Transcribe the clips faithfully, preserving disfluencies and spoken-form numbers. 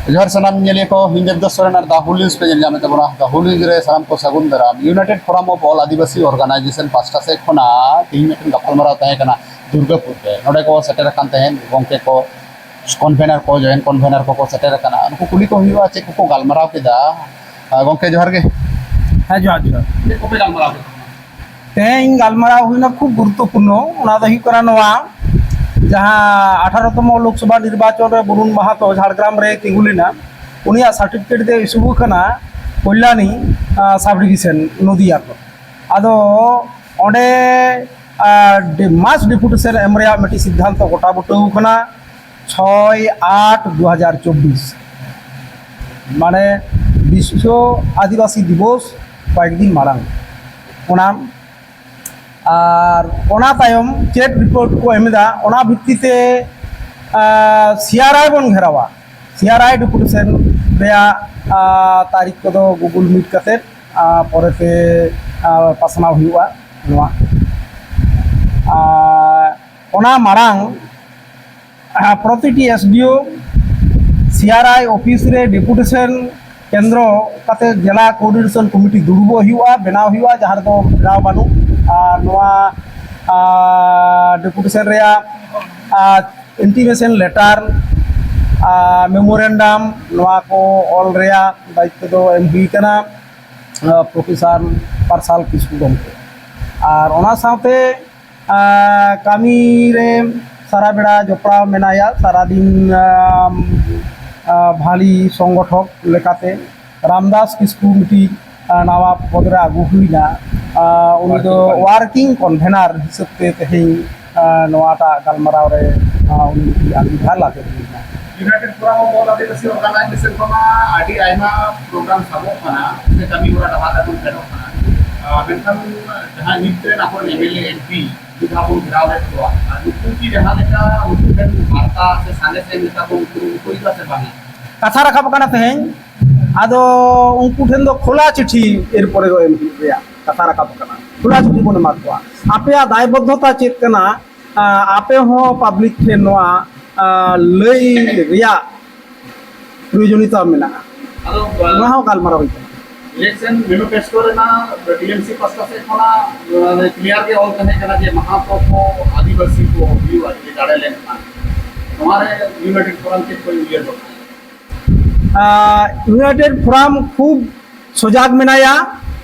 ᱡᱚᱦᱟᱨ ᱥᱟᱱᱟᱢ ᱧᱮᱞᱤᱭᱟᱹ ᱠᱚ, ᱤᱧ ᱫᱮᱵᱫᱟᱥ ᱥᱚᱨᱮᱱ ᱟᱨ The Hull News ᱯᱮ ᱧᱮᱞ ᱧᱟᱢᱮᱫ ᱛᱟᱵᱚᱱᱟ᱾ The Hull News ᱨᱮ ᱥᱟᱱᱟᱢ ᱠᱚ ᱥᱟᱹᱜᱩᱱ ᱫᱟᱨᱟᱢ᱾ United Forum of All Adivasi Organization ᱯᱟᱥᱴᱟ ᱥᱮᱫ ᱠᱷᱚᱱᱟᱜ ᱛᱮᱦᱮᱧ ᱢᱤᱫᱴᱮᱱ ᱜᱟᱯᱟᱞᱢᱟᱨᱟᱣ ᱛᱟᱦᱮᱸ ᱠᱟᱱᱟ ᱫᱩᱨᱜᱟᱯᱩᱨ ᱨᱮ᱾ ᱱᱚᱰᱮ ᱠᱚ ᱥᱮᱴᱮᱨ ᱟᱠᱟᱱ ᱛᱟᱦᱮᱸᱫ ᱜᱚᱢᱠᱮ ᱠᱚ, ᱠᱚᱱᱵᱷᱮᱱᱟᱨ ᱠᱚ, ᱡᱚᱭᱮᱱᱴ ᱠᱚᱱᱵᱷᱮᱱᱟᱨ ᱠᱚᱠᱚ ᱥᱮᱴᱮᱨ ᱟᱠᱟᱱᱟ᱾ ᱩᱱᱠᱩ ᱠᱩᱞᱤ ᱠᱚ ᱦᱩᱭᱩᱜᱼᱟ ᱪᱮᱫ ᱠᱚᱠᱚ ᱜᱟᱞᱢᱟᱨᱟᱣ ᱠᱮᱫᱟ᱾ ᱟᱨ ᱜᱚᱢᱠᱮ, ᱡᱚᱦᱟᱨ ᱜᱮ᱾ ᱦᱮᱸ, ᱡᱚᱦᱟᱨ, ᱡᱚᱦᱟᱨ᱾ ᱪᱮᱫ ᱠᱚᱯᱮ ᱜᱟᱞᱢᱟᱨᱟᱣ ᱠᱮᱫᱟ? ᱛᱮᱦᱮᱧ ᱜᱟᱞᱢᱟᱨᱟᱣ ᱦᱩᱭᱱᱟ ᱠᱷᱩᱵ ᱜᱩᱨᱩᱛᱛᱚᱯᱩᱨᱱᱚ, ᱚᱱᱟ ᱫᱚ ᱦᱩᱭᱩᱜ ᱠᱟᱱᱟ ᱱᱚᱣᱟ, ᱡᱟᱦᱟᱸ ᱟᱴᱷᱟᱨᱚ ᱛᱚᱢᱚ ᱞᱳᱠᱥᱚᱵᱷᱟ ᱱᱤᱨᱵᱟᱪᱚᱱ ᱨᱮ ᱵᱚᱨᱩᱱ ᱢᱟᱦᱟᱛᱚ ᱡᱷᱟᱲᱜᱨᱟᱢ ᱨᱮ ᱛᱤᱸᱜᱩ ᱞᱮᱱᱟ, ᱩᱱᱤᱭᱟᱜ ᱥᱟᱨᱴᱤᱯᱷᱤᱠᱮᱴ ᱫᱚ ᱤᱥᱩ ᱟᱠᱟᱱᱟ ᱠᱚᱞᱭᱟᱱᱤ, ᱟᱸ, ᱥᱟᱵ ᱰᱤᱵᱷᱤᱥᱚᱱ ᱱᱚᱫᱤᱭᱟ ᱠᱷᱚᱱ᱾ ᱟᱫᱚ ᱚᱸᱰᱮ, ᱟᱸ, ᱰᱤ-, ᱢᱟᱥ ᱰᱮᱯᱩᱴᱮᱥᱚᱱ ᱮᱢ ᱨᱮᱭᱟᱜ ᱢᱤᱫᱴᱤᱡ ᱥᱤᱫᱽᱫᱷᱟᱱᱛᱚ ᱜᱚᱴᱟ ᱵᱩᱴᱟᱹᱣ ᱟᱠᱟᱱᱟ᱾ ᱪᱷᱚᱭ ᱟᱴ ᱫᱩ ᱦᱟᱡᱟᱨ ᱪᱚᱵᱵᱤᱥ, ᱢᱟᱱᱮ ᱵᱤᱥᱥᱚ ᱟᱹᱫᱤᱵᱟᱹᱥᱤ ᱫᱤᱵᱚᱥ ᱠᱚᱭᱮᱠ ᱫᱤᱱ ᱢᱟᱲᱟᱝ᱾ ᱚᱱᱟ, ᱟᱨ ᱚᱱᱟ ᱛᱟᱭᱚᱢ ᱪᱮᱫ ᱨᱤᱯᱳᱨᱴ ᱠᱚ ᱮᱢ ᱮᱫᱟ, ᱚᱱᱟ ᱵᱷᱤᱛᱛᱤ ᱛᱮ, ᱟᱸ, ᱥᱤ ᱟᱨ ᱟᱭ ᱵᱚᱱ ᱜᱷᱮᱨᱟᱣᱟ᱾ ᱥᱤ ᱟᱨ ᱟᱭ ᱰᱮᱯᱩᱴᱮᱥᱚᱱ ᱨᱮᱭᱟᱜ, ᱟᱸ, ᱛᱟᱹᱨᱤᱠᱷ ᱠᱚᱫᱚ ᱜᱩᱜᱩᱞ ᱢᱤᱴ ᱠᱟᱛᱮᱫ, ᱟᱸ, ᱯᱚᱨᱮᱛᱮ, ᱟᱸ, ᱯᱟᱥᱱᱟᱣ ᱦᱩᱭᱩᱜᱼᱟ ᱱᱚᱣᱟ᱾ ᱟᱨ ᱚᱱᱟ ᱢᱟᱲᱟᱝ ᱟᱨ ᱯᱨᱚᱛᱤᱴᱤ ᱮᱥ ᱰᱤ ᱳ, ᱥᱤ ᱟᱨ ᱟᱭ ᱚᱯᱷᱤᱥ ᱨᱮ ᱰᱮᱯᱩᱴᱮᱥᱚᱱ ᱠᱮᱱᱫᱨᱚ ᱠᱟᱛᱮ ᱡᱮᱞᱟ ᱠᱳᱚᱨᱰᱤᱱᱮᱥᱚᱱ ᱠᱚᱢᱤᱴᱤ ᱫᱩᱲᱩᱵᱚᱜ ᱦᱩᱭᱩᱜᱼᱟ, ᱵᱮᱱᱟᱣ ᱦᱩᱭᱩᱜᱼᱟ, ᱡᱟᱦᱟᱸ ᱨᱮᱫᱚ ᱵᱮᱱᱟᱣ ᱵᱟᱹᱱᱩᱜ᱾ ᱟᱨ ᱱᱚᱣᱟ, ᱟᱨ, ᱰᱮᱯᱩᱴᱮᱥᱚᱱ ᱨᱮᱭᱟᱜ, ᱟᱨ, ᱤᱱᱴᱤᱢᱮᱥᱚᱱ ᱞᱮᱴᱟᱨ, ᱟᱨ, ᱢᱮᱢᱳᱨᱮᱱᱰᱟᱢ, ᱱᱚᱣᱟ ᱠᱚ ᱚᱞ ᱨᱮᱭᱟᱜ ᱫᱟᱭᱤᱛᱛᱚ ᱫᱚ ᱮᱢ ᱦᱩᱭ ᱠᱟᱱᱟ, ᱟᱨ, ᱯᱨᱚᱯᱷᱮᱥᱚᱨ ᱯᱟᱨᱥᱟᱞ ᱠᱤᱥᱠᱩ ᱜᱚᱢᱠᱮ᱾ ᱟᱨ ᱚᱱᱟ ᱥᱟᱶᱛᱮ ᱟᱨ ᱠᱟᱹᱢᱤ ᱨᱮ ᱥᱟᱨᱟ ᱵᱮᱲᱟ ᱡᱚᱯᱲᱟᱣ ᱢᱮᱱᱟᱭᱟ, ᱥᱟᱨᱟᱫᱤᱱ, ᱟᱢ, ᱟᱨ ᱵᱷᱟᱞᱤ ᱥᱚᱝᱜᱚᱴᱷᱚᱠ ᱞᱮᱠᱟᱛᱮ ᱨᱟᱢᱫᱟᱥ ᱠᱤᱥᱠᱩ ᱢᱤᱫᱴᱤᱡ, ᱟᱨ ᱱᱟᱣᱟ ᱯᱚᱫᱽ ᱨᱮ ᱟᱹᱜᱩ ᱦᱩᱭᱱᱟ᱾ ᱟᱨ ᱩᱱᱤ ᱫᱚ working convener᱾ Working convener ᱦᱤᱥᱟᱹᱵ ᱛᱮ ᱛᱮᱦᱮᱧ, ᱟᱨ ᱱᱚᱣᱟᱴᱟᱜ ᱜᱟᱞᱢᱟᱨᱟᱣ ᱨᱮ, ᱟᱨ ᱩᱱᱤ ᱢᱤᱫᱴᱤᱡ ᱟᱸᱜᱤᱵᱷᱟᱨ ᱞᱟᱫᱮ ᱦᱩᱭᱱᱟ᱾ United Forum of All Adivasi Organization ᱠᱷᱚᱱᱟᱜ ᱟᱹᱰᱤ ᱟᱭᱢᱟ ᱯᱨᱳᱜᱨᱟᱢ ᱥᱟᱵᱚᱜ ᱠᱟᱱᱟ, ᱥᱮ ᱠᱟᱹᱢᱤ ᱦᱚᱨᱟ ᱰᱟᱦᱟᱨ ᱨᱮᱵᱚᱱ ᱥᱮᱱᱚᱜ ᱠᱟᱱᱟ᱾ ᱟᱨ ᱢᱮᱱᱠᱷᱟᱱ ᱡᱟᱦᱟᱸᱭ ᱱᱤᱛ ᱨᱮᱱ ᱟᱵᱚᱨᱮᱱ ᱮᱢ ᱮᱞ ᱮ, ᱮᱢ ᱯᱤ, ᱢᱤᱫ ᱫᱷᱟᱣ ᱵᱚᱱ ᱜᱷᱮᱨᱟᱣ ᱞᱮᱫ ᱠᱚᱣᱟ, ᱟᱨ ᱱᱩᱠᱩ ᱠᱤ ᱡᱟᱦᱟᱸ ᱞᱮᱠᱟ ᱩᱱᱠᱩ ᱴᱷᱮᱱ ᱵᱟᱨᱛᱟ ᱥᱮ ᱥᱟᱸᱫᱮᱥ ᱮᱢ ᱞᱮᱠᱟ ᱵᱚᱱ ᱩᱯᱨᱩᱢ ᱦᱚᱪᱚᱭᱮᱫᱟ ᱥᱮ ᱵᱟᱝᱟ? ᱠᱟᱛᱷᱟ ᱨᱟᱠᱟᱵ ᱠᱟᱱᱟ ᱛᱮᱦᱮᱧ, ᱟᱫᱚ ᱩᱱᱠᱩ ᱴᱷᱮᱱ ᱫᱚ ᱠᱷᱳᱞᱟ ᱪᱤᱴᱷᱤ ᱮᱨᱯᱚᱨᱮ ᱫᱚ ᱮᱢ ᱦᱩᱭᱩᱜ ᱨᱮᱭᱟᱜ ᱠᱟᱛᱷᱟ ᱨᱟᱠᱟᱵ ᱠᱟᱱᱟ᱾ ᱠᱷᱳᱞᱟ ᱪᱤᱴᱷᱤ ᱵᱚᱱ ᱮᱢᱟ ᱠᱚᱣᱟ᱾ ᱟᱯᱮᱭᱟᱜ ᱫᱟᱭᱵᱚᱫᱽᱫᱷᱚᱛᱟ ᱪᱮᱫ ᱠᱟᱱᱟ? ᱟᱸ, ᱟᱯᱮ ᱦᱚᱸ ᱯᱟᱵᱽᱞᱤᱠ ᱴᱷᱮᱱ ᱱᱚᱣᱟ, ᱟᱸ, ᱞᱟᱹᱭ ᱨᱮᱭᱟᱜ ᱯᱨᱚᱭᱳᱡᱚᱱᱤᱭᱚᱛᱟ ᱢᱮᱱᱟᱜᱼᱟ᱾ ᱟᱫᱚ ᱱᱚᱣᱟ ᱦᱚᱸ ᱜᱟᱞᱢᱟᱨᱟᱣ ᱦᱩᱭ ᱠᱟᱱᱟ᱾ ᱤᱞᱮᱠᱥᱚᱱ ᱢᱮᱱᱤᱯᱷᱮᱥᱴᱳ ᱨᱮᱱᱟᱜ ᱴᱤᱮᱢᱥᱤ ᱯᱟᱥᱴᱟ ᱥᱮᱫ ᱠᱷᱚᱱᱟᱜ ᱠᱞᱤᱭᱟᱨ ᱜᱮ ᱚᱞ ᱛᱟᱦᱮᱸ ᱠᱟᱱᱟ ᱡᱮ ᱢᱟᱦᱟᱛᱚ ᱠᱚ ᱟᱹᱫᱤᱵᱟᱹᱥᱤ ᱠᱚ ᱦᱩᱭᱩᱜᱼᱟ ᱡᱩᱫᱤ ᱫᱟᱲᱮ ᱞᱮᱱᱠᱷᱟᱱ᱾ ᱱᱚᱣᱟ ᱨᱮ ᱤᱭᱩᱱᱟᱭᱴᱮᱰ ᱯᱷᱳᱨᱟᱢ ᱪᱮᱫ ᱠᱚ ᱩᱭᱦᱟᱹᱨ ᱫᱚᱦᱚ ᱠᱟᱜᱼᱟ? ᱤᱭᱩᱱᱟᱭᱴᱮᱰ ᱯᱷᱳᱨᱟᱢ ᱠᱷᱩᱵ ᱥᱚᱡᱟᱜᱽ ᱢᱮᱱᱟᱭᱟ᱾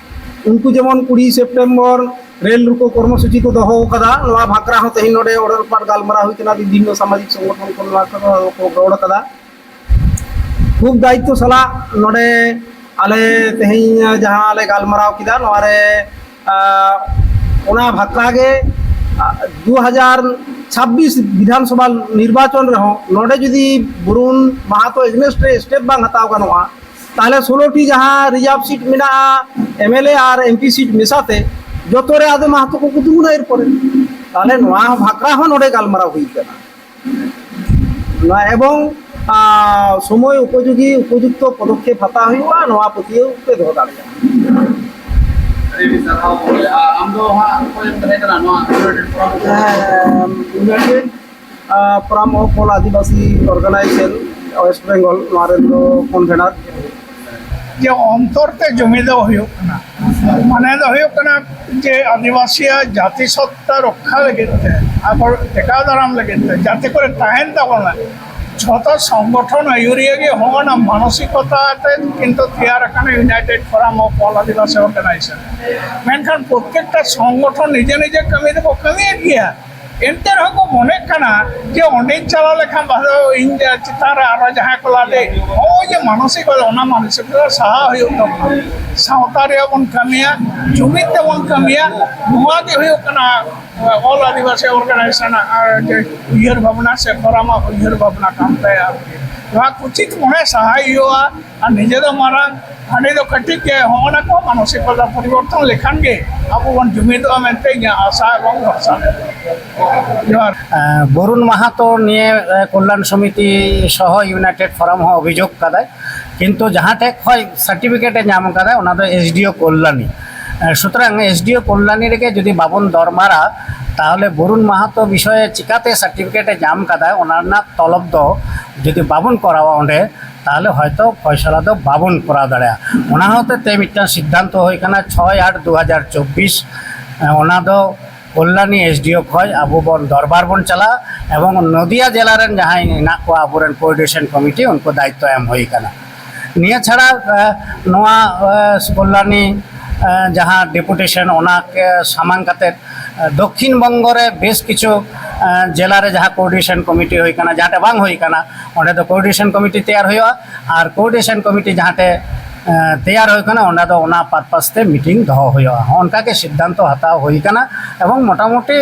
ᱩᱱᱠᱩ ᱡᱮᱢᱚᱱ ᱠᱩᱲᱤ ᱥᱮᱯᱴᱮᱢᱵᱚᱨ ᱨᱮᱞ ᱨᱩᱠᱟᱹ ᱠᱚᱨᱢᱚᱥᱩᱪᱤ ᱠᱚ ᱫᱚᱦᱚ ᱟᱠᱟᱫᱟ, ᱱᱚᱣᱟ ᱵᱷᱟᱠᱨᱟ ᱦᱚᱸ ᱛᱮᱦᱮᱧ ᱱᱚᱰᱮ ᱚᱲᱮ ᱨᱚᱯᱟᱴ ᱜᱟᱞᱢᱟᱨᱟᱣ ᱦᱩᱭ ᱠᱟᱱᱟ, ᱵᱤᱵᱷᱤᱱᱱᱚ ᱥᱟᱢᱟᱡᱤᱠ ᱥᱚᱝᱜᱚᱴᱷᱚᱱ ᱠᱚ ᱱᱚᱣᱟ ᱠᱚ ᱨᱚᱲ ᱟᱠᱟᱫᱟ᱾ ᱠᱷᱩᱵ ᱫᱟᱭᱤᱛᱛᱚ ᱥᱟᱞᱟᱜ ᱱᱚᱰᱮ ᱟᱞᱮ ᱛᱮᱦᱮᱧ ᱡᱟᱦᱟᱸ ᱞᱮ ᱜᱟᱞᱢᱟᱨᱟᱣ ᱠᱮᱫᱟ, ᱱᱚᱣᱟ ᱨᱮ, ᱟᱸ, ᱚᱱᱟ ᱵᱷᱟᱠᱨᱟ ᱜᱮ, ᱟᱸ, ᱫᱩ ᱦᱟᱡᱟᱨ ᱪᱷᱟᱵᱵᱤᱥ ᱵᱤᱫᱷᱟᱱ ᱥᱚᱵᱷᱟ ᱱᱤᱨᱵᱟᱪᱚᱱ ᱨᱮᱦᱚᱸ ᱱᱚᱰᱮ ᱡᱩᱫᱤ ᱵᱚᱨᱩᱱ ᱢᱟᱦᱟᱛᱚ against ᱨᱮ step ᱵᱟᱝ ᱦᱟᱛᱟᱣ ᱜᱟᱱᱚᱜᱼᱟ, ᱛᱟᱦᱚᱞᱮ ᱥᱳᱞᱳ ᱴᱤ ᱡᱟᱦᱟᱸ ᱨᱤᱡᱟᱨᱵᱷ ᱥᱤᱴ ᱢᱮᱱᱟᱜᱼᱟ, ᱮᱢ ᱮᱞ ᱮ ᱟᱨ ᱮᱢ ᱯᱤ ᱥᱤᱴ ᱢᱮᱥᱟᱛᱮ ᱡᱚᱛᱚ ᱨᱮ ᱟᱫᱚ ᱢᱟᱦᱟᱛᱚ ᱠᱚᱠᱚ ᱫᱩᱜᱩᱱᱟ ᱮᱨᱯᱚᱨᱮ᱾ ᱛᱟᱦᱚᱞᱮ ᱱᱚᱣᱟ ᱦᱚᱸ ᱵᱷᱟᱠᱨᱟ ᱦᱚᱸ ᱱᱚᱰᱮ ᱜᱟᱞᱢᱟᱨᱟᱣ ᱦᱩᱭ ᱠᱟᱱᱟ᱾ ᱱᱚᱣᱟ ᱮᱵᱚᱝ, ᱟᱸ, ᱥᱚᱢᱚᱭ ᱩᱯᱚᱡᱳᱜᱤ ᱩᱯᱚᱡᱩᱠᱛᱚ ᱯᱚᱫᱚᱠᱷᱮᱯ ᱦᱟᱛᱟᱣ ᱦᱩᱭᱩᱜᱼᱟ, ᱱᱚᱣᱟ ᱯᱟᱹᱛᱭᱟᱹᱣ ᱯᱮ ᱫᱚᱦᱚ ᱫᱟᱲᱮᱭᱟᱜᱼᱟ᱾ ᱟᱹᱰᱤ ᱟᱹᱰᱤ ᱥᱟᱨᱦᱟᱣ ᱜᱚᱢᱠᱮ᱾ ᱟᱨ ᱟᱢ ᱫᱚ ᱦᱟᱸᱜ ᱚᱠᱚᱭᱮᱢ ᱛᱟᱦᱮᱸ ᱠᱟᱱᱟ ᱱᱚᱣᱟ ᱤᱭᱩᱱᱟᱭᱴᱮᱰ ᱯᱷᱳᱨᱟᱢ ᱨᱮ? ᱦᱮᱸ, ᱤᱭᱩᱱᱟᱭᱴᱮᱰ, ᱟᱸ, forum of all Adivasi organisation West Bengal, ᱱᱚᱣᱟ ᱨᱮᱱ ᱫᱚ ᱠᱚᱱᱵᱷᱮᱱᱟᱨ᱾ ᱡᱮ ᱚᱱᱛᱚᱨ ᱛᱮ ᱡᱩᱢᱤᱫᱚᱜ ᱦᱩᱭᱩᱜ ᱠᱟᱱᱟ, ᱢᱟᱱᱮ ᱫᱚ ᱦᱩᱭᱩᱜ ᱠᱟᱱᱟ ᱡᱮ ᱟᱹᱫᱤᱵᱟᱹᱥᱤᱭᱟᱜ ᱡᱟᱹᱛᱤ ᱥᱚᱛᱛᱟ ᱨᱚᱠᱠᱷᱟ ᱞᱟᱹᱜᱤᱫ ᱛᱮ, ᱟᱵᱚ ᱴᱮᱠᱟᱣ ᱫᱟᱨᱟᱢ ᱞᱟᱹᱜᱤᱫ ᱛᱮ, ᱡᱟᱛᱮ ᱠᱚᱨᱮ ᱛᱟᱦᱮᱱ ᱛᱟᱵᱚᱱᱟ, ᱡᱷᱚᱛᱚ ᱥᱚᱝᱜᱚᱴᱷᱚᱱ ᱟᱹᱭᱩᱨᱤᱭᱟᱹ ᱜᱮ ᱦᱚᱸᱜᱼᱚ ᱱᱟ ᱢᱟᱱᱚᱥᱤᱠᱚᱛᱟ ᱛᱮ ᱠᱤᱱᱛᱩ ᱛᱮᱭᱟᱨ ᱟᱠᱟᱱᱟ United forum of all Adivasi organisation. ᱢᱮᱱᱠᱷᱟᱱ ᱯᱨᱚᱛᱛᱮᱠᱴᱟ ᱥᱚᱝᱜᱚᱴᱷᱚᱱ ᱱᱤᱡᱮ ᱱᱤᱡᱮ ᱠᱟᱹᱢᱤ ᱫᱚᱠᱚ ᱠᱟᱹᱢᱤᱭᱮᱫ ᱜᱮᱭᱟ, ᱮᱱᱛᱮ ᱨᱮᱦᱚᱸ ᱠᱚ ᱢᱚᱱᱮᱜ ᱠᱟᱱᱟ ᱡᱮ ᱚᱸᱰᱮᱧ ᱪᱟᱞᱟᱣ ᱞᱮᱠᱷᱟᱱ ᱵᱟᱝ ᱫᱚ ᱤᱧ ᱪᱮᱛᱟᱱ ᱨᱮ ᱟᱨᱚ ᱡᱟᱦᱟᱸᱭ ᱠᱚ ᱞᱟᱫᱮ, ᱱᱚᱜᱼᱚᱭ ᱡᱮ ᱢᱟᱱᱚᱥᱤᱠᱚᱛᱟ, ᱚᱱᱟ ᱢᱟᱱᱚᱥᱤᱠᱚᱛᱟ ᱥᱟᱦᱟ ᱦᱩᱭᱩᱜ ᱛᱟᱵᱚᱱᱟ᱾ ᱥᱟᱶᱛᱟ ᱨᱮᱭᱟᱜ ᱵᱚᱱ ᱠᱟᱹᱢᱤᱭᱟ, ᱡᱩᱢᱤᱫ ᱛᱮᱵᱚᱱ ᱠᱟᱹᱢᱤᱭᱟ, ᱱᱚᱣᱟ ᱜᱮ ᱦᱩᱭᱩᱜ ᱠᱟᱱᱟ ᱚᱞ ᱟᱹᱫᱤᱵᱟᱹᱥᱤ ᱚᱨᱜᱟᱱᱟᱭᱡᱮᱥᱚᱱ ᱟᱜ ᱡᱮ ᱩᱭᱦᱟᱹᱨ ᱵᱷᱟᱵᱽᱱᱟ ᱥᱮ ᱯᱷᱳᱨᱟᱢ ᱟᱜ ᱩᱭᱦᱟᱹᱨ ᱵᱷᱟᱵᱽᱱᱟ ᱠᱟᱱ ᱛᱟᱭᱟ ᱟᱨᱠᱤ᱾ ᱱᱚᱣᱟ ᱠᱩᱪᱤᱛ ᱢᱚᱱᱮ ᱥᱟᱦᱟᱭ ᱦᱩᱭᱩᱜᱼᱟ, ᱟᱨ ᱱᱤᱡᱮ ᱫᱚ ᱢᱟᱨᱟᱝ, ᱦᱟᱺᱰᱤ ᱫᱚ ᱠᱟᱹᱴᱤᱡ ᱜᱮ, ᱦᱚᱸᱜᱼᱚ ᱱᱟ ᱠᱚ ᱢᱟᱱᱚᱥᱤᱠᱚᱛᱟ ᱯᱚᱨᱤᱵᱚᱨᱛᱚᱱ ᱞᱮᱠᱷᱟᱱ ᱜᱮ ᱟᱵᱚ ᱵᱚᱱ ᱡᱩᱢᱤᱫᱚᱜᱼᱟ ᱢᱮᱱᱛᱮ ᱤᱧᱟᱹᱜ ᱟᱥᱟ ᱮᱵᱚᱝ ᱵᱷᱚᱨᱥᱟ ᱢᱮᱱᱟᱜᱼᱟ᱾ ᱡᱚᱦᱟᱨ᱾ ᱟᱸ, ᱵᱚᱨᱩᱱ ᱢᱟᱦᱟᱛᱚ ᱱᱤᱭᱟᱹ, ᱟᱸ, ᱠᱚᱞᱞᱟᱱ ᱥᱚᱢᱤᱛᱤ ᱥᱚᱦᱚ ᱤᱭᱩᱱᱟᱭᱴᱮᱰ ᱯᱷᱳᱨᱟᱢ ᱦᱚᱸ ᱚᱵᱷᱤᱡᱳᱜᱽ ᱠᱟᱫᱟᱭ, ᱠᱤᱱᱛᱩ ᱡᱟᱦᱟᱸ ᱴᱷᱮᱡ ᱠᱷᱚᱡ ᱥᱟᱨᱴᱤᱯᱷᱤᱠᱮᱴ ᱮ ᱧᱟᱢ ᱠᱟᱫᱟ ᱚᱱᱟ ᱫᱚ ᱮᱥ ᱰᱤ ᱳ ᱠᱚᱞᱞᱟᱱᱤ᱾ ᱟᱸ, ᱥᱩᱛᱚᱨᱟᱝ ᱮᱥ ᱰᱤ ᱳ ᱠᱚᱞᱞᱟᱱᱤ ᱨᱮᱜᱮ ᱡᱩᱫᱤ ᱵᱟᱵᱚᱱ ᱫᱚᱨᱵᱟᱨᱟ, ᱛᱟᱦᱚᱞᱮ ᱵᱚᱨᱩᱱ ᱢᱟᱦᱟᱛᱚ ᱵᱤᱥᱚᱭᱮ ᱪᱤᱠᱟᱛᱮ ᱥᱟᱨᱴᱤᱯᱷᱤᱠᱮᱴ ᱮ ᱧᱟᱢ ᱠᱟᱫᱟ, ᱚᱱᱟ ᱨᱮᱱᱟᱜ ᱛᱚᱞᱚᱵ ᱫᱚ ᱡᱩᱫᱤ ᱵᱟᱵᱚᱱ ᱠᱚᱨᱟᱣᱟ ᱚᱸᱰᱮ, ᱛᱟᱦᱚᱞᱮ ᱦᱚᱭᱛᱚ ᱯᱷᱚᱭᱥᱚᱞᱟ ᱫᱚ ᱵᱟᱵᱚᱱ ᱠᱚᱨᱟᱣ ᱫᱟᱲᱮᱭᱟᱜᱼᱟ᱾ ᱚᱱᱟ ᱦᱚᱛᱮ ᱛᱮ ᱢᱤᱫᱴᱟᱝ ᱥᱤᱫᱽᱫᱷᱟᱱᱛᱚ ᱦᱩᱭ ᱠᱟᱱᱟ, ᱪᱷᱚᱭ ᱟᱴ ᱫᱩ ᱦᱟᱡᱟᱨ ᱪᱚᱵᱵᱤᱥ, ᱚᱱᱟ ᱫᱚ ᱠᱚᱞᱞᱟᱱᱤ ᱮᱥᱰᱤᱳ ᱠᱷᱚᱱ ᱟᱵᱚ ᱵᱚᱱ ᱫᱚᱨᱵᱟᱨ ᱵᱚᱱ ᱪᱟᱞᱟᱜᱼᱟ ᱮᱵᱚᱝ ᱱᱚᱫᱤᱭᱟ ᱡᱮᱞᱟ ᱨᱮᱱ ᱡᱟᱦᱟᱸᱭ ᱦᱮᱱᱟᱜ ᱠᱚᱣᱟ ᱟᱵᱚᱨᱮᱱ ᱠᱳᱚᱨᱰᱤᱱᱮᱥᱚᱱ ᱠᱚᱢᱤᱴᱤ, ᱩᱱᱠᱩ ᱫᱟᱭᱤᱛᱛᱚ ᱮᱢ ᱦᱩᱭ ᱠᱟᱱᱟ᱾ ᱱᱤᱭᱟᱹ ᱪᱷᱟᱲᱟ, ᱮ, ᱱᱚᱣᱟ, ᱮ, ᱠᱚᱞᱞᱟᱱᱤ, ᱮ, ᱡᱟᱦᱟᱸ ᱰᱮᱯᱩᱴᱮᱥᱚᱱ, ᱚᱱᱟ ᱠᱮ ᱥᱟᱢᱟᱝ ᱠᱟᱛᱮ, ᱮ, ᱫᱚᱠᱠᱷᱤᱱ ᱵᱚᱝᱜᱚ ᱨᱮ ᱵᱮᱥ ᱠᱤᱪᱷᱩ, ᱮ, ᱡᱮᱞᱟ ᱨᱮ ᱡᱟᱦᱟᱸ ᱠᱳᱚᱨᱰᱤᱱᱮᱥᱚᱱ ᱠᱚᱢᱤᱴᱤ ᱦᱩᱭ ᱠᱟᱱᱟ, ᱡᱟᱦᱟᱸᱴᱷᱮᱱ ᱵᱟᱝ ᱦᱩᱭ ᱠᱟᱱᱟ, ᱚᱸᱰᱮ ᱫᱚ ᱠᱳᱚᱨᱰᱤᱱᱮᱥᱚᱱ ᱠᱚᱢᱤᱴᱤ ᱛᱮᱭᱟᱨ ᱦᱩᱭᱩᱜᱼᱟ᱾ ᱟᱨ ᱠᱳᱚᱨᱰᱤᱱᱮᱥᱚᱱ ᱠᱚᱢᱤᱴᱤ ᱡᱟᱦᱟᱸᱴᱷᱮᱱ, ᱮ, ᱛᱮᱭᱟᱨ ᱦᱩᱭ ᱠᱟᱱᱟ, ᱚᱸᱰᱮ ᱫᱚ ᱚᱱᱟ ᱯᱟᱨᱯᱟᱥ ᱛᱮ ᱢᱤᱴᱤᱝ ᱫᱚᱦᱚ ᱦᱩᱭᱩᱜᱼᱟ᱾ ᱚᱱᱠᱟ ᱜᱮ ᱥᱤᱫᱽᱫᱷᱟᱱᱛᱚ ᱦᱟᱛᱟᱣ ᱦᱩᱭ ᱠᱟᱱᱟ ᱮᱵᱚᱝ ᱢᱚᱴᱟᱢᱩᱴᱤ,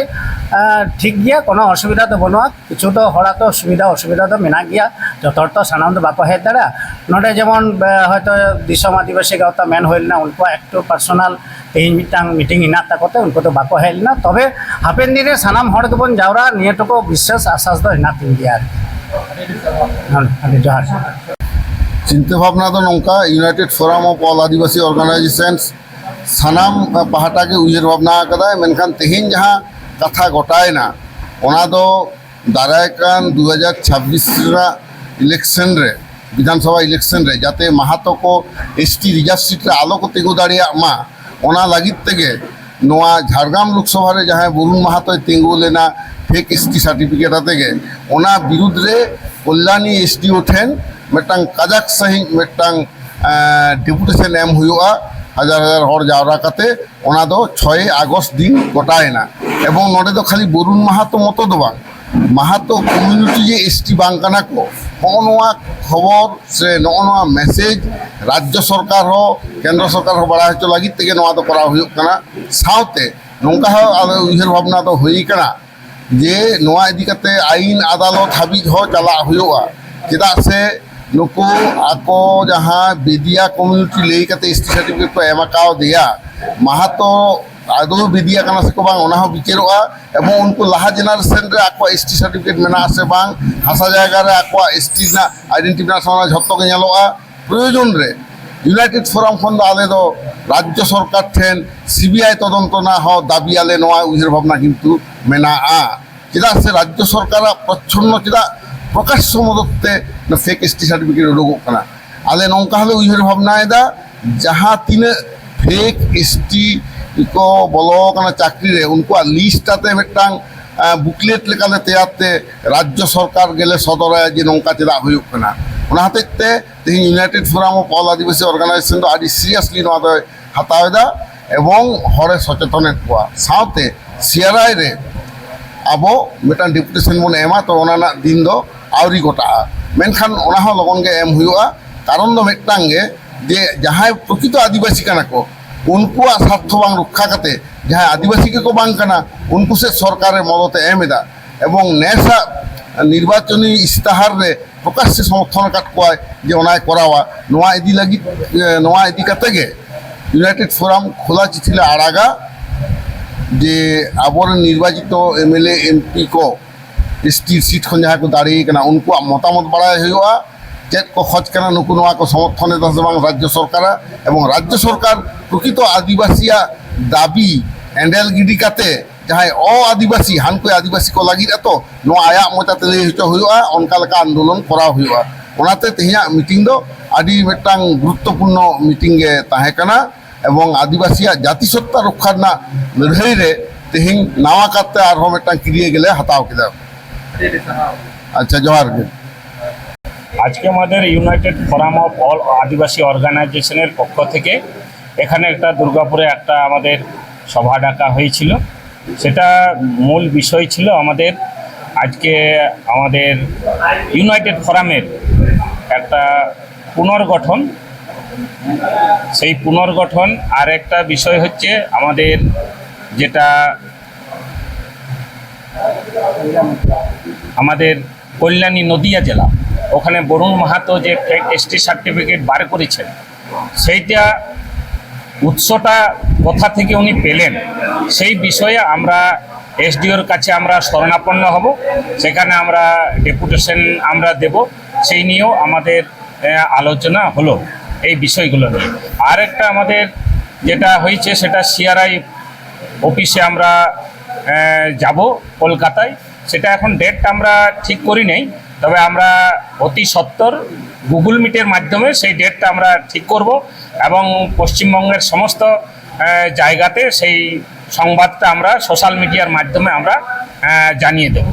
ᱮ, ᱴᱷᱤᱠ ᱜᱮᱭᱟ, ᱠᱳᱱᱳ ᱚᱥᱩᱵᱤᱫᱷᱟ ᱫᱚ ᱵᱟᱹᱱᱩᱜᱼᱟ᱾ ᱠᱤᱪᱷᱩ ᱫᱚ ᱦᱚᱲᱟᱜ ᱫᱚ ᱥᱩᱵᱤᱫᱷᱟ ᱚᱥᱩᱵᱤᱫᱷᱟ ᱫᱚ ᱢᱮᱱᱟᱜ ᱜᱮᱭᱟ, ᱡᱚᱛᱚ ᱦᱚᱲ ᱛᱚ ᱥᱟᱱᱟᱢ ᱫᱚ ᱵᱟᱠᱚ ᱦᱮᱡ ᱫᱟᱲᱮᱭᱟᱜᱼᱟ᱾ ᱱᱚᱰᱮ ᱡᱮᱢᱚᱱ, ᱮ, ᱦᱚᱭᱛᱚ ᱫᱤᱥᱚᱢ ᱟᱹᱫᱤᱵᱟᱹᱥᱤ ᱜᱟᱶᱛᱟ ᱢᱮᱱ ᱦᱩᱭ ᱞᱮᱱᱟ, ᱩᱱᱠᱩᱣᱟᱜ ᱮᱠᱴᱩ ᱯᱟᱨᱥᱚᱱᱟᱞ ᱛᱮᱦᱮᱧ ᱢᱤᱫᱴᱟᱝ ᱢᱤᱴᱤᱝ ᱦᱮᱱᱟᱜ ᱛᱟᱠᱚ ᱛᱮ ᱩᱱᱠᱩ ᱫᱚ ᱵᱟᱠᱚ ᱦᱮᱡ ᱞᱮᱱᱟ᱾ ᱛᱚᱵᱮ ᱦᱟᱯᱮᱱ ᱫᱤᱱ ᱨᱮ ᱥᱟᱱᱟᱢ ᱦᱚᱲ ᱜᱮᱵᱚᱱ ᱡᱟᱣᱨᱟᱜᱼᱟ, ᱱᱤᱭᱟᱹ ᱴᱩᱠᱩ ᱵᱤᱥᱥᱟᱹᱥ ᱟᱥᱟᱥ ᱫᱚ ᱦᱮᱱᱟᱜ ᱛᱤᱧ ᱜᱮᱭᱟ ᱟᱨᱠᱤ᱾ ᱦᱮᱸ, ᱟᱹᱰᱤ ᱡᱚᱦᱟᱨ᱾ ᱪᱤᱱᱛᱟᱹ ᱵᱷᱟᱵᱽᱱᱟ ᱫᱚ ᱱᱚᱝᱠᱟ, United Forum of All Adivasi Organizations ᱥᱟᱱᱟᱢ ᱯᱟᱦᱴᱟ ᱜᱮ ᱩᱭᱦᱟᱹᱨ ᱵᱷᱟᱵᱽᱱᱟ ᱟᱠᱟᱫᱟᱭ, ᱢᱮᱱᱠᱷᱟᱱ ᱛᱮᱦᱮᱧ ᱡᱟᱦᱟᱸ ᱠᱟᱛᱷᱟ ᱜᱚᱴᱟᱭᱮᱱᱟ, ᱚᱱᱟ ᱫᱚ ᱫᱟᱨᱟᱭ ᱠᱟᱱ ᱫᱩ ᱦᱟᱡᱟᱨ ᱪᱷᱟᱵᱵᱤᱥ ᱨᱮᱱᱟᱜ ᱤᱞᱮᱠᱥᱚᱱ ᱨᱮ, ᱵᱤᱫᱷᱟᱱ ᱥᱚᱵᱷᱟ ᱤᱞᱮᱠᱥᱚᱱ ᱨᱮ ᱡᱟᱛᱮ ᱢᱟᱦᱟᱛᱚ ᱠᱚ ᱮᱥᱴᱤ ᱨᱤᱡᱟᱨᱵᱷ ᱥᱤᱴ ᱨᱮ ᱟᱞᱚ ᱠᱚ ᱛᱤᱸᱜᱩ ᱫᱟᱲᱮᱭᱟᱜ ᱢᱟ, ᱚᱱᱟ ᱞᱟᱹᱜᱤᱫ ᱛᱮᱜᱮ ᱱᱚᱣᱟ ᱡᱷᱟᱲᱜᱨᱟᱢ ᱞᱳᱠᱥᱚᱵᱷᱟ ᱨᱮ ᱡᱟᱦᱟᱸᱭ ᱵᱚᱨᱩᱱ ᱢᱟᱦᱟᱛᱚᱭ ᱛᱤᱸᱜᱩ ᱞᱮᱱᱟ ᱯᱷᱮᱠ ᱮᱥᱴᱤ ᱥᱟᱨᱴᱤᱯᱷᱤᱠᱮᱴ ᱟᱛᱮ ᱜᱮ, ᱚᱱᱟ ᱵᱤᱨᱩᱫᱽ ᱨᱮ ᱠᱚᱞᱞᱟᱱᱤ ᱮᱥᱰᱤᱳ ᱴᱷᱮᱱ ᱢᱤᱫᱴᱟᱝ ᱠᱟᱡᱟᱠ ᱥᱟᱺᱦᱤᱡ ᱢᱤᱫᱴᱟᱝ, ᱮᱸ, ᱰᱮᱯᱩᱴᱮᱥᱚᱱ ᱮᱢ ᱦᱩᱭᱩᱜᱼᱟ, ᱦᱟᱡᱟᱨ ᱦᱟᱡᱟᱨ ᱦᱚᱲ ᱡᱟᱣᱨᱟ ᱠᱟᱛᱮ᱾ ᱚᱱᱟ ᱫᱚ ᱪᱷᱚᱭᱮ ᱟᱜᱚᱥᱴ ᱫᱤᱱ ᱜᱚᱴᱟᱭᱮᱱᱟ᱾ ᱮᱵᱚᱝ ᱱᱚᱰᱮ ᱫᱚ ᱠᱷᱟᱹᱞᱤ ᱵᱚᱨᱩᱱ ᱢᱟᱦᱟᱛᱚ ᱢᱚᱛᱚ ᱫᱚ ᱵᱟᱝ, ᱢᱟᱦᱟᱛᱚ ᱠᱚᱢᱤᱭᱩᱱᱤᱴᱤ ᱡᱮ ᱮᱥᱴᱤ ᱵᱟᱝ ᱠᱟᱱᱟ ᱠᱚ, ᱦᱚᱸᱜᱼᱚ ᱱᱚᱣᱟ ᱠᱷᱚᱵᱚᱨ ᱥᱮ ᱱᱚᱜᱼᱚ ᱱᱚᱣᱟ ᱢᱮᱥᱮᱡᱽ ᱨᱟᱡᱽᱡᱚ ᱥᱚᱨᱠᱟᱨ ᱦᱚᱸ, ᱠᱮᱱᱫᱨᱚ ᱥᱚᱨᱠᱟᱨ ᱦᱚᱸ ᱵᱟᱲᱟᱭ ᱦᱚᱪᱚ ᱞᱟᱹᱜᱤᱫ ᱛᱮᱜᱮ ᱱᱚᱣᱟ ᱫᱚ ᱠᱚᱨᱟᱣ ᱦᱩᱭᱩᱜ ᱠᱟᱱᱟ᱾ ᱥᱟᱶᱛᱮ ᱱᱚᱝᱠᱟ ᱦᱚᱸ ᱟᱞᱮ ᱩᱭᱦᱟᱹᱨ ᱵᱷᱟᱵᱽᱱᱟ ᱫᱚ ᱦᱩᱭ ᱠᱟᱱᱟ ᱡᱮ ᱱᱚᱣᱟ ᱤᱫᱤ ᱠᱟᱛᱮ ᱟᱹᱭᱤᱱ ᱟᱫᱟᱞᱚᱛ ᱦᱟᱹᱵᱤᱡ ᱦᱚᱸ ᱪᱟᱞᱟᱜ ᱦᱩᱭᱩᱜᱼᱟ᱾ ᱪᱮᱫᱟᱜ ᱥᱮ ᱱᱩᱠᱩ ᱟᱠᱚ ᱡᱟᱦᱟᱸ ᱵᱮᱫᱤᱭᱟ ᱠᱚᱢᱤᱭᱩᱱᱤᱴᱤ ᱞᱟᱹᱭ ᱠᱟᱛᱮ ᱮᱥᱴᱤ ᱥᱟᱨᱴᱤᱯᱷᱤᱠᱮᱴ ᱠᱚ ᱮᱢ ᱟᱠᱟᱣᱫᱮᱭᱟ, ᱢᱟᱦᱟᱛᱚ ᱟᱫᱚ ᱵᱮᱫᱤᱭᱟ ᱠᱟᱱᱟ ᱥᱮᱠᱚ ᱵᱟᱝ, ᱚᱱᱟ ᱦᱚᱸ ᱵᱤᱪᱟᱹᱨᱚᱜᱼᱟ᱾ ᱮᱵᱚᱝ ᱩᱱᱠᱩ ᱞᱟᱦᱟ ᱡᱮᱱᱟᱨᱮᱥᱚᱱ ᱨᱮ ᱟᱠᱚᱣᱟᱜ ᱮᱥᱴᱤ ᱥᱟᱨᱴᱤᱯᱷᱤᱠᱮᱴ ᱢᱮᱱᱟᱜᱼᱟ ᱥᱮ ᱵᱟᱝ, ᱦᱟᱥᱟ ᱡᱟᱭᱜᱟ ᱨᱮ ᱟᱠᱚᱣᱟᱜ ᱮᱥᱴᱤ ᱨᱮᱱᱟᱜ ᱟᱭᱰᱮᱱᱴᱤ ᱢᱮᱱᱟᱜᱼᱟ ᱥᱮ ᱵᱟᱝ, ᱚᱱᱟ ᱡᱷᱚᱛᱚ ᱜᱮ ᱧᱮᱞᱚᱜᱼᱟ᱾ ᱯᱨᱚᱭᱳᱡᱚᱱ ᱨᱮ ᱤᱭᱩᱱᱟᱭᱴᱮᱰ ᱯᱷᱳᱨᱟᱢ ᱠᱷᱚᱱ ᱫᱚ ᱟᱞᱮ ᱫᱚ ᱨᱟᱡᱽᱡᱚ ᱥᱚᱨᱠᱟᱨ ᱴᱷᱮᱱ ᱥᱤᱵᱤᱟᱭ ᱛᱚᱫᱚᱱᱛᱚ ᱨᱮᱱᱟᱜ ᱦᱚᱸ ᱫᱟᱹᱵᱤ ᱟᱞᱮ ᱱᱚᱣᱟ ᱩᱭᱦᱟᱹᱨ ᱵᱷᱟᱵᱽᱱᱟ ᱠᱤᱱᱛᱩ ᱢᱮᱱᱟᱜᱼᱟ᱾ ᱪᱮᱫᱟᱜ ᱥᱮ ᱨᱟᱡᱽᱡᱚ ᱥᱚᱨᱠᱟᱨᱟᱜ ᱯᱨᱚᱪᱷᱚᱱᱱᱚ ᱪᱮᱫᱟᱜ ᱯᱨᱚᱠᱟᱥᱥᱚ ᱢᱚᱫᱚᱛ ᱛᱮ ᱯᱷᱮᱠ ᱮᱥᱴᱤ ᱥᱟᱨᱴᱤᱯᱷᱤᱠᱮᱴ ᱩᱰᱩᱠᱚᱜ ᱠᱟᱱᱟ? ᱟᱞᱮ ᱱᱚᱝᱠᱟ ᱦᱚᱸᱞᱮ ᱩᱭᱦᱟᱹᱨ ᱵᱷᱟᱵᱽᱱᱟᱭᱮᱫᱟ, ᱡᱟᱦᱟᱸ ᱛᱤᱱᱟᱹᱜ ᱯᱷᱮᱠ ᱮᱥᱴᱤ ᱠᱚ ᱵᱚᱞᱚ ᱟᱠᱟᱱᱟ ᱪᱟᱹᱠᱨᱤ ᱨᱮ, ᱩᱱᱠᱩᱣᱟᱜ ᱞᱤᱥᱴ ᱟᱛᱮ ᱢᱤᱫᱴᱟᱝ ᱵᱩᱠᱞᱮᱴ ᱞᱮᱠᱟᱞᱮ ᱛᱮᱭᱟᱨ ᱛᱮ ᱨᱟᱡᱽᱡᱚ ᱥᱚᱨᱠᱟᱨ ᱜᱮᱞᱮ ᱥᱚᱫᱚᱨᱟᱭᱟ ᱡᱮ ᱱᱚᱝᱠᱟ ᱪᱮᱫᱟᱜ ᱦᱩᱭᱩᱜ ᱠᱟᱱᱟ᱾ ᱚᱱᱟ ᱦᱚᱛᱮᱡ ᱛᱮ ᱛᱮᱦᱮᱧ United forum of all Adivasi organisation ᱫᱚ ᱟᱹᱰᱤ ᱥᱤᱨᱤᱭᱟᱥᱞᱤ ᱱᱚᱣᱟ ᱫᱚᱭ ᱦᱟᱛᱟᱣ ᱮᱫᱟ ᱮᱵᱚᱝ ᱦᱚᱲᱮ ᱥᱚᱪᱮᱛᱚᱱᱮᱫ ᱠᱚᱣᱟ᱾ ᱥᱟᱶᱛᱮ ᱥᱤᱟᱨᱟᱭ ᱨᱮ ᱟᱵᱚ ᱢᱤᱫᱴᱟᱝ ᱰᱮᱯᱩᱴᱮᱥᱚᱱ ᱵᱚᱱ ᱮᱢᱟ, ᱛᱚ ᱚᱱᱟ ᱨᱮᱱᱟᱜ ᱫᱤᱱ ᱫᱚ ᱟᱹᱣᱨᱤ ᱜᱚᱴᱟᱜᱼᱟ, ᱢᱮᱱᱠᱷᱟᱱ ᱚᱱᱟ ᱦᱚᱸ ᱞᱚᱜᱚᱱ ᱜᱮ ᱮᱢ ᱦᱩᱭᱩᱜᱼᱟ᱾ ᱠᱟᱨᱚᱱ ᱫᱚ ᱢᱤᱫᱴᱟᱝ ᱜᱮ, ᱡᱮ ᱡᱟᱦᱟᱸᱭ ᱯᱨᱚᱠᱤᱛᱚ ᱟᱹᱫᱤᱵᱟᱹᱥᱤ ᱠᱟᱱᱟ ᱠᱚ, ᱩᱱᱠᱩᱣᱟᱜ ᱥᱟᱨᱛᱷᱚ ᱵᱟᱝ ᱨᱚᱠᱠᱷᱟ ᱠᱟᱛᱮ ᱡᱟᱦᱟᱸᱭ ᱟᱹᱫᱤᱵᱟᱹᱥᱤ ᱜᱮᱠᱚ ᱵᱟᱝ ᱠᱟᱱᱟ, ᱩᱱᱠᱩ ᱥᱮᱫ ᱥᱚᱨᱠᱟᱨᱮ ᱢᱚᱫᱚᱛᱮ ᱮᱢ ᱮᱫᱟ᱾ ᱮᱵᱚᱝ ᱱᱮᱥᱟᱜ ᱱᱤᱨᱵᱟᱪᱚᱱᱤ ᱤᱥᱛᱟᱦᱟᱨ ᱨᱮ ᱯᱨᱚᱠᱟᱥ ᱥᱮ ᱥᱚᱢᱚᱨᱛᱷᱚᱱ ᱟᱠᱟᱫ ᱠᱚᱣᱟᱭ ᱡᱮ ᱚᱱᱟᱭ ᱠᱚᱨᱟᱣᱟ᱾ ᱱᱚᱣᱟ ᱤᱫᱤ ᱞᱟᱹᱜᱤᱫ, ᱮ, ᱱᱚᱣᱟ ᱤᱫᱤ ᱠᱟᱛᱮ ᱜᱮ ᱤᱭᱩᱱᱟᱭᱴᱮᱰ ᱯᱷᱳᱨᱟᱢ ᱠᱷᱳᱞᱟ ᱪᱤᱴᱷᱤ ᱞᱮ ᱟᱲᱟᱜᱟ ᱡᱮ ᱟᱵᱚᱨᱮᱱ ᱱᱤᱨᱵᱟᱪᱤᱛᱚ M L A, M P ᱠᱚ ᱮᱥ ᱴᱤ ᱥᱤᱴ ᱠᱷᱚᱱ ᱡᱟᱦᱟᱸᱭ ᱠᱚ ᱫᱟᱲᱮ ᱠᱟᱱᱟ ᱩᱱᱠᱩᱣᱟᱜ ᱢᱚᱛᱟᱢᱚᱛ ᱵᱟᱲᱟᱭ ᱦᱩᱭᱩᱜᱼᱟ᱾ ᱪᱮᱫ ᱠᱚ ᱠᱷᱚᱡᱽ ᱠᱟᱱᱟ, ᱱᱩᱠᱩ ᱱᱚᱣᱟ ᱠᱚ ᱥᱚᱢᱚᱨᱛᱷᱚᱱ ᱮᱫᱟ ᱥᱮ ᱵᱟᱝ ᱨᱟᱡᱽᱡᱚ ᱥᱚᱨᱠᱟᱨᱟᱜ, ᱮᱵᱚᱝ ᱨᱟᱡᱽᱡᱚ ᱥᱚᱨᱠᱟᱨ ᱯᱨᱚᱠᱤᱛᱚ ᱟᱹᱫᱤᱵᱟᱹᱥᱤᱭᱟᱜ ᱫᱟᱹᱵᱤ ᱮᱸᱰᱮᱞ ᱜᱤᱰᱤ ᱠᱟᱛᱮ ᱡᱟᱦᱟᱸᱭ ᱚ ᱟᱹᱫᱤᱵᱟᱹᱥᱤ, ᱦᱟᱱᱠᱩ ᱟᱹᱫᱤᱵᱟᱹᱥᱤ ᱠᱚ ᱞᱟᱹᱜᱤᱫ ᱟᱛᱚ, ᱱᱚᱣᱟ ᱟᱭᱟᱜ ᱢᱚᱪᱟᱛᱮ ᱞᱟᱹᱭ ᱦᱚᱪᱚ ᱦᱩᱭᱩᱜᱼᱟ, ᱚᱱᱠᱟ ᱞᱮᱠᱟ ᱟᱱᱫᱳᱞᱚᱱ ᱠᱚᱨᱟᱣ ᱦᱩᱭᱩᱜᱼᱟ᱾ ᱚᱱᱟᱛᱮ ᱛᱮᱦᱮᱧᱟᱜ ᱢᱤᱴᱤᱝ ᱫᱚ ᱟᱹᱰᱤ ᱢᱤᱫᱴᱟᱝ ᱜᱩᱨᱩᱛᱛᱚᱯᱩᱨᱱᱚ ᱢᱤᱴᱤᱝ ᱜᱮ ᱛᱟᱦᱮᱸ ᱠᱟᱱᱟ ᱮᱵᱚᱝ ᱟᱹᱫᱤᱵᱟᱹᱥᱤᱭᱟᱜ ᱡᱟᱹᱛᱤ ᱥᱚᱛᱛᱟ ᱨᱚᱠᱠᱷᱟ ᱨᱮᱱᱟᱜ ᱞᱟᱹᱲᱦᱟᱹᱭ ᱨᱮ ᱛᱮᱦᱮᱧ ᱱᱟᱣᱟ ᱠᱟᱨᱛᱮ ᱟᱨᱦᱚᱸ ᱢᱤᱫᱴᱟᱝ ᱠᱤᱨᱭᱟᱹ ᱜᱮᱞᱮ ᱦᱟᱛᱟᱣ ᱠᱮᱫᱟ᱾ ᱟᱪᱪᱷᱟ, ᱡᱚᱦᱟᱨ ᱜᱮ᱾ আজকে আমাদের ইউনাইটেড ফোরাম অফ অল আদিবাসী অর্গানাইজেশনের পক্ষ থেকে এখানে একটা দুর্গাপুরে একটা আমাদের সভা ডাকা হয়েছিল। সেটা মূল বিষয় ছিল আমাদের আজকে আমাদের ইউনাইটেড ফোরামের একটা পুনর্গঠন। সেই পুনর্গঠন আর একটা বিষয় হচ্ছে আমাদের যেটা আমাদের কল্যাণী নদিয়া জেলা, ওখানে বরুণ মাহাতো যে ফেক এসটি সার্টিফিকেট বার করেছেন, সেইটা উৎসটা কোথা থেকে উনি পেলেন, সেই বিষয়ে আমরা এসডিওর কাছে আমরা শরণাপন্ন হব। সেখানে আমরা ডেপুটেশন আমরা দেব, সেই নিয়েও আমাদের আহ, আলোচনা হলো। এই বিষয়গুলো নিয়ে। আর একটা আমাদের যেটা হয়েছে, সেটা সিআরআই অফিসে আমরা আহ, যাব কলকাতায়। সেটা এখন ডেট আমরা ঠিক করি নেই, তবে আমরা অতি সত্বর গুগল মিটের মাধ্যমে সেই ডেটটা আমরা ঠিক করব এবং পশ্চিমবঙ্গের সমস্ত আহ, জায়গাতে সেই সংবাদটা আমরা সোশ্যাল মিডিয়ার মাধ্যমে আমরা আহ, জানিয়ে দেব।